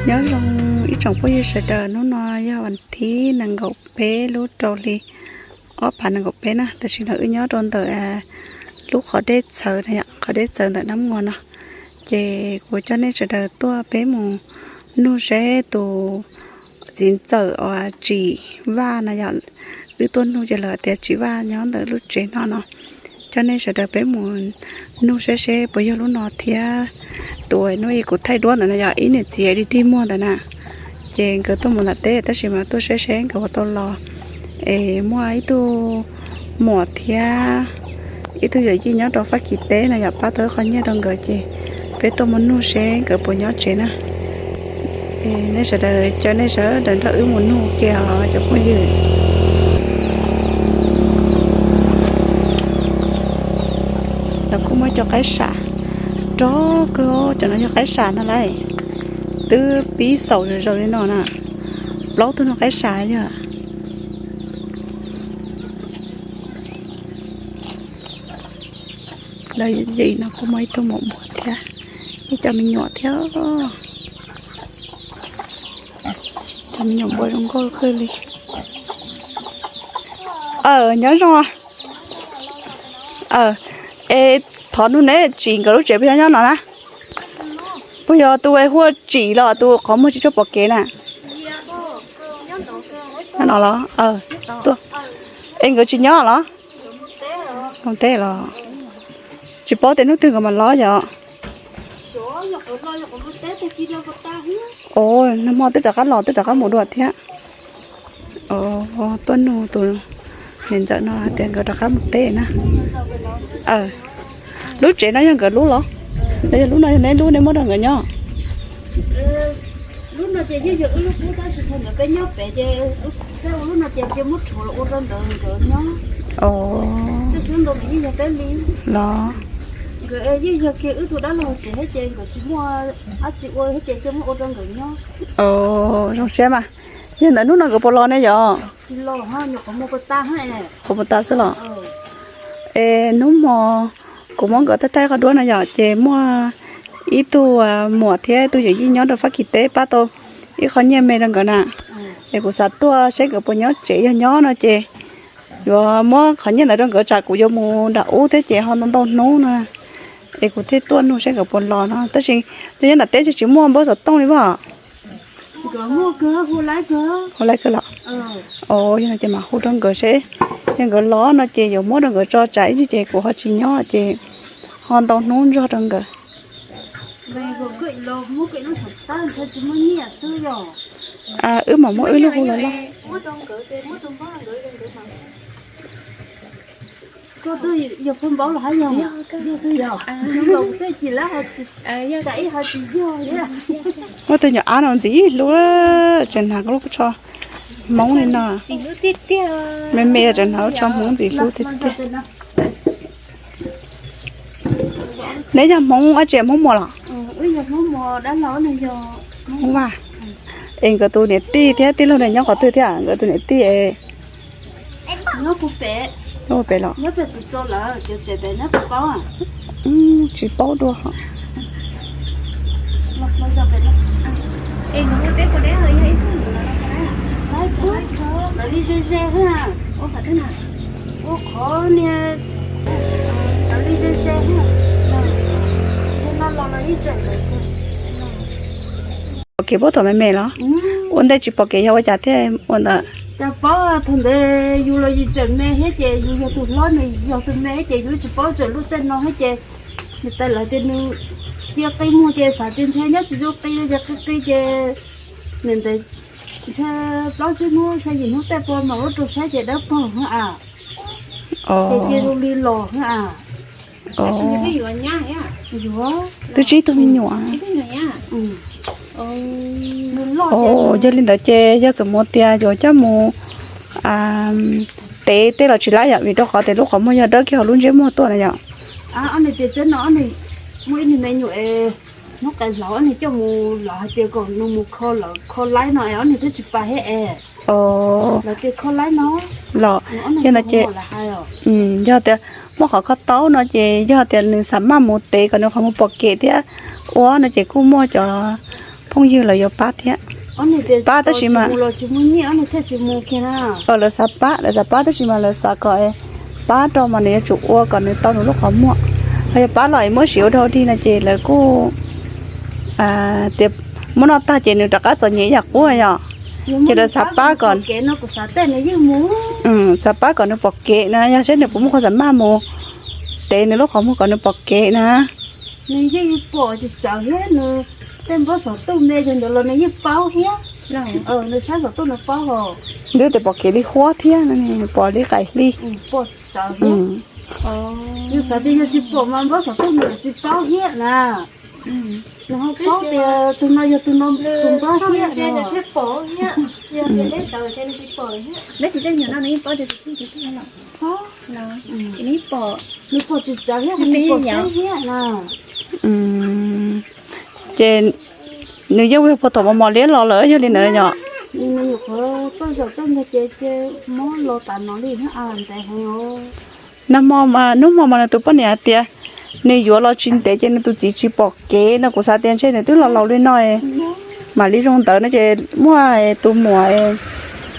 Nyob zoo ib tsoom phooj ywg sawv daws, hnub no yog vas thib nees nkaum peb lub rau hli ob phav nees nkaum peb na. Tam sim no wb nyob rau ntawm lub qhov dej txhawv no yom, qhov dej txhawv ntawm Nab Muas no. Ces kuv coj nej sawv daws tuaj peb mus nug seb tus txiv ntxawm uas Tsim Vaj no yom, wb tuaj nug ces lawv tias Tsim Vaj nyob ntawm lub tsev no no. Coj nej sawv daws peb mus nug seb seb puas yog lub no thiab. Tus uas hnub ib kuv thaij duab ntawd no yog ib niam txiv dig dig muag ntawd na. Ces nkawd tuaj mus nram teb tab sis mas tuaj saib seb nkawd puas tau los. Es muaj ib tug muam thiab ib tug yawm yij nyob rau Fab Kis teb no yom, pab tau ib qho nyiaj rau nkawd ces peb tuaj mus nug seb nkawd puas nyob tsev na. Nej sawv daws, coj nej sawv daws nrog wb mus nug ke os cov phooj ywg. Lawv kuj muaj cov qaib sam rog kawg, cov no yog qaib sam ntag lauj. Twb pib xaus zom zaws li no na. Plaub tug no qaib sam yog. Lawv yim no kuj muaj ib tug maum npua thiab, ib co me nyuam thiab. Cov me nyuam npua zoo nkauj kawg li. Aw, nyob zoo. Aw, es thov nug neb, Tsim nkawd lub tsev puas yog nyob no na? Puas yog tus hu ua Tsim los tus qhov muag tsis tshua pom kev na? Nyob no los? Aw, tuaj. Es nkawd tsis nyob los? Mus teb los? Tsis paub tias hnub twg nkawd mam los yom. Os, nag hmo twb rov qab los twb rov qab mus dua thiab. Tuaj nug tus niam ntxawm no hais tias nkawd rov qab mus teb na. Lub tsev no yog nkawd lub los? Los yog lub no yog neb lub, neb muab rau nkawd nyob? Los? Nkawd yeej yog kiag wb tug dab laug tsev thiab ces nkawd tsis muaj dab tsi ua thiab ces cia muab ua rau nkawd nyob. Zoo siab mas. Yog ntawd hnub no nkawd puas los ne yom? Quas puas tas xwb los? Es hnub hmo kuv muab nkawd thaij thaij qhov duab no yom, ces muaj ib tug muam thiab ib tug yawm yij nyob rau Fab Kis teb pab tau ib qho nyiaj me rau nkawd na. Es kuv xav tuaj saib nkawd puas nyob tsev, yog nyob no ces yuav muab qhov nyiaj ntawd rau nkawd, tsam kuv yuav mus nram ub thiab ces ho ntau ntau hnub no. Es kuv thiaj tuaj nug saib nkawd puas los no, tab sis nyob nram teb tsis muaj npawb xov tooj li as. Hu laiv kawg los? Yog no ces mam hu rau nkawd seb, yog nkawd los no ces yuav muab rau nkawd tso, tsam ib ntsis ces kuv ho tsis nyob ces ho ntau hnub ntsog rau nkawd. Wb mam muab wb lub hu los loj. Muab tus nyuam ab no ntxim hlub, tseem hnav lub tsho hmoov li no. Me me tseem hnav lub tsho hmoov ntxim hlub tiag tiag. Neb yog Hmoob dab tsi, Hmoob Muas los? Hmoob Vaj. Es nkawd tus niam tij thiab tij laug ne nyob qhov twg thiab? Nkawd tus niam tij nyob pem los? Tsis paub dua. Pom kev puag thaum me me los? Ua ntej tsis pom kev yog ua cas thiaj ua ntawd? Cas paub, thaum ntawd yus los yus tseem me thiab ces yus yog tus hlob nws yog tus me thiab ces yus tsis paub txog lub tej no thiab ces niam tais lawv tias nws cia qi muag ces xav tias ntshe nyob tsis tau qi li ces qi qi ces nim ntawd ntshe plaub tsib hnub ntshe yim hnub tej puas mam ua rau saib ces dawb paug a. Ces cia zoo li los a. Twb tsib tug me nyuam. Yog li ntawd ces yog txawm mus tias yuav coj mus tev tej los tsis laib yom, vim rau qhov tias lub qhov muag yog dawb kiag hauv lub ntsej muag tuaj na yom. Muaj ib niag me nyuam es hnub qes hlauv ob niag coj mus, lawv hais tias kom nws mus kho, lawv kho laib no es ob niag twb tsis pais thiab es. Lawv tias kho laib no los, yog no ces yog tias muaj qhov kho taub no ces yog tias nws xav maj mus tev kom nws qhov muag pom kev thiab ua no ces kuj muaj cov phooj ywg lawv yuav pab thiab. Pab tab sis mas lawv xav pab, lawv xav pab tab sis mas lawv xav kom pab rau mas nws yuav tsum ua kom nws tau nws lub qhov muag. Ho yog pab los es muab siv ua dog dig no ces lawv kuj tias muab noj tag ces nws rov qab txom nyem ib yam qub yom. Ces lawv xav pab kom, xav pab kom nws pom kev na, yog seb nws puas muaj qhov xam maj mus tev nws lub qhov muag kom nws pom kev na. Nws yeej pom tsis txawv thiab, nws tej npawb xov tooj me cov ntawd los nws yeej paub thiab. Nws saib xov tooj nws paub hos. Nws tias pom kev li huab thiab, pom li qaim hli. Pom tsis txawv thiab. Yus xav tias yog tsis pom mas npawb xov tooj nws tsis paub thiab na. Nws ho paub tias tus no yog tus no tus npawb thiab no. Nws pom tsis txawv thiab, nws tsis pom tseeb thiab na. Ces nws yeej ua puag thaum mos mos liab los lawm yog li ntawd yom. Nws nyuam qhuav txawj zaum txawj ntog ces ces muab los tas no li thiab, ntev heev os. Nag hmo, hnub hmo mas nws tus poj niam hais tias nws yuav los tsis ntev ces nws tus txiv tsis pom kev no, kuv xav tias ntshe nws twb los laus li no mam li zoo ntawd no ces muaj tus muam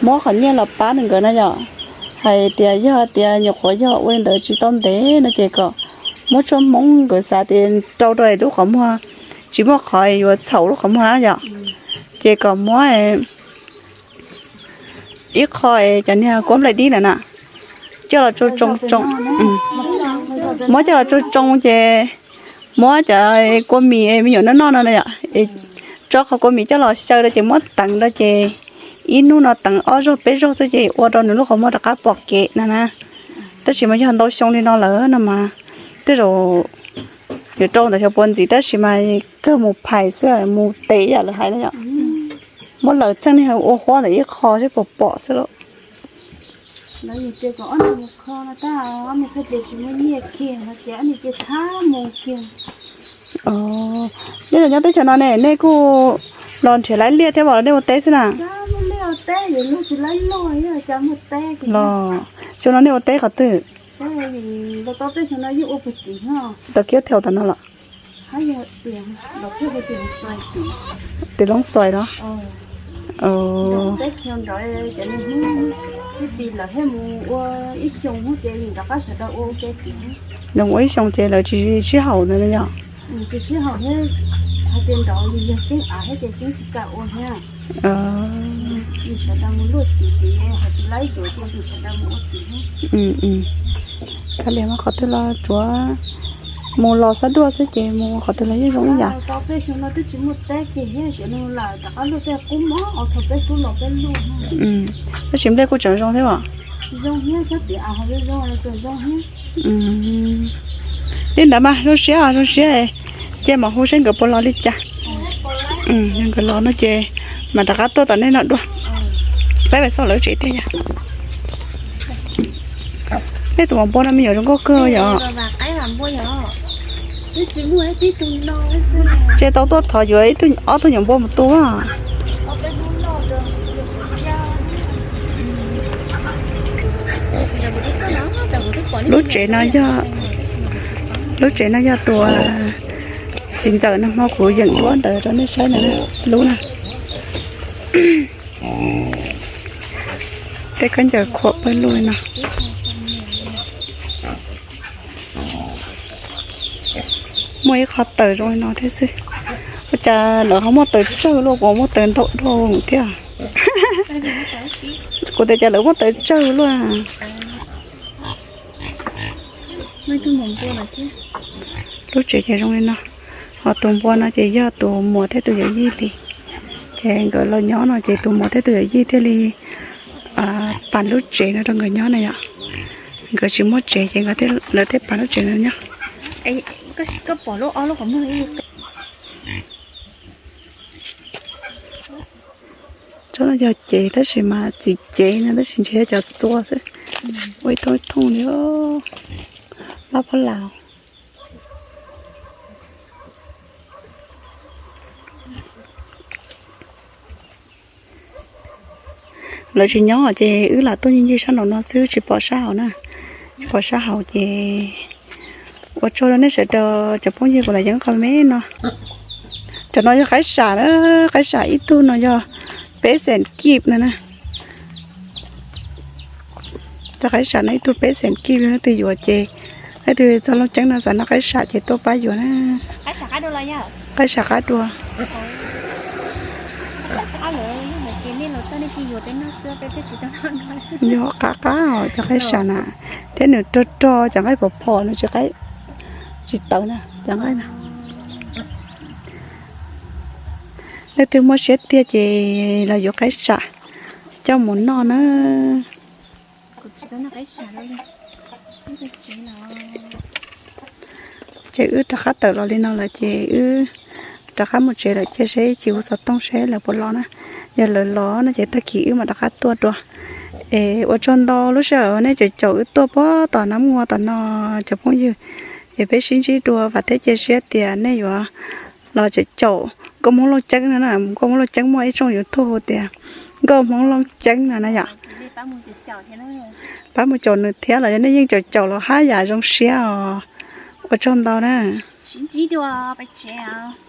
muab qhov nyiaj los pab nws nkawd na yom. Hais tias yog tias nyuam qhuav yog ua li ntawd tsis tau ntev no ces kom muab tshuaj hmoob, nkawd xav tias rau rau lub qhov muag tsis muaj qhov yuav txhaum lub qhov muag na yom. Ces kom muab ib qho cov niag kuab nplaim dib ntawd na coj los tsoo tsoo tsoo, muab coj los tsoo tsoo ces muab cov kua mis me nyuam noj noj no na yom, tso qhov kua mis coj los xyaw rau ces muab teev rau ces ib hnub no teev ob zaug peb zaug xwb ces ua rau nws lub qhov muag rov qab pom kev na na. Tab sis mas yog ntau xyoo li no lawm no mas tej zaum yuav rau ntawm xyov puas ntxiv tab sis mas kawg mus phais xwb, mus tev yam lawv hais na yom. Muab lawv txheej niag ua huab ntawm ib qho seb puas pom xwb lauj. Nej los nyob teb chaws no ne, nej kuj los nrhiav laib liaj thiab los nej ua teb xwb na? Los xyoo no nej ua teb qhov twg? Tau kiab thiau tam no los? Tim Loob Xois los? Nws ua ib xyoo ces lawv tsis sib haum ntawd yom? Kav liam mas qhov twg los tsuav mus los xab duaj xwb ces mus qhov twg los yeej zoo ib yam. Tab sis nplej kuj tseem zoo thiab os. Li ntawd mas zoo siab os, zoo siab. Cia mam hu seb nkawd puas los li cas. Yog nkawd los no ces mam rov qab tuaj tom nej no dua. Peb mus xauj lawv tsev tiag yog. Nej tus maum npua no me nyuam zoo nkauj kawg yom. Ces tau tuaj thov yuav ob tug nyuam npua mus tu. Lub tsev no yog, lub tsev no yog tus txiv ntxawm nag hmo kuv yeem duab ntawd rau nej saib na, lub na. Tej khaub ncaws khuam pawg lug li no. Muaj ib qho taws zoo li no thiab xwb. Ua cas lawv ho muaj taws tsawg luaj, kuv muaj taws ntau dua thiab. Kuv tias cas lawv muaj taws tsawg luaj. Lub tsev ces zoo li no. Ho tus npua no ces yog tus muam thiab tus yawm yij li. Ces nkawd los nyob no ces tus muam thiab tus yawm yij thiaj li pas lub tsev no rau nkawd nyob na yom. Nkawd tsis muaj tsev ces nkawd, lawv thiaj pas lub tsev no nyob. Tsob no yog cev tab sis mas txiv cev no tab sis ntshe yog cov txua xwb. Ua ib thooj ib thooj li, lab phab laus. Lawv tsis nyob ces wb lam tuaj ncig ncig sab nraum no xwb tsis pom sab hauv na. Tsis pom sab hauv ces ua tsaug rau nej sawv daws cov phooj ywg kuv los yeej qhov me no. Cov no yog qaib sam na, qaib sam ib tug no yog peb xees kib no na. Cov qaib sam no ib tug peb xees kib, leej twg yuav ces, leej twg txog Looj Ceeb no xav noj qaib sam ces tuaj pab yuav na. Qaib sam qab dua. Yog qab qab os cov qaib sam na, thiab nws rog rog cov nqaij phom phom nws tsis qaib, tsis tawv na cov nqaij na. Leej twg muaj siab tiag ces los yuav qaib sam coj mus noj na. Ces wb rov qab tawm los li no lawm ces wb rov qab mus tsev lawm, cia seb ib chim hu xov tooj seb lawv puas los na. Yog lawv los no ces tag kis wb mam rov qab tuaj dua. Es ua tsaug ntau lub sij hawm nej caum caum wb tuaj puag tom Nab Muas tom no cov phooj ywg. Es peb sib ntsib dua, vam thiab cia siab tias nej yuav los caum caum nkauj Hmoob Looj Ceeb no na. Nkauj Hmoob Looj Ceeb muaj ib tshooj YouTube hu tias Nkauj Hmoob Looj Ceeb no na yom. Pab mus caum nws thiab los yog nej yeej caum caum los haj yam zoo siab os. Ua tsaug ntau na. Sib ntsib dua, peb tsev os.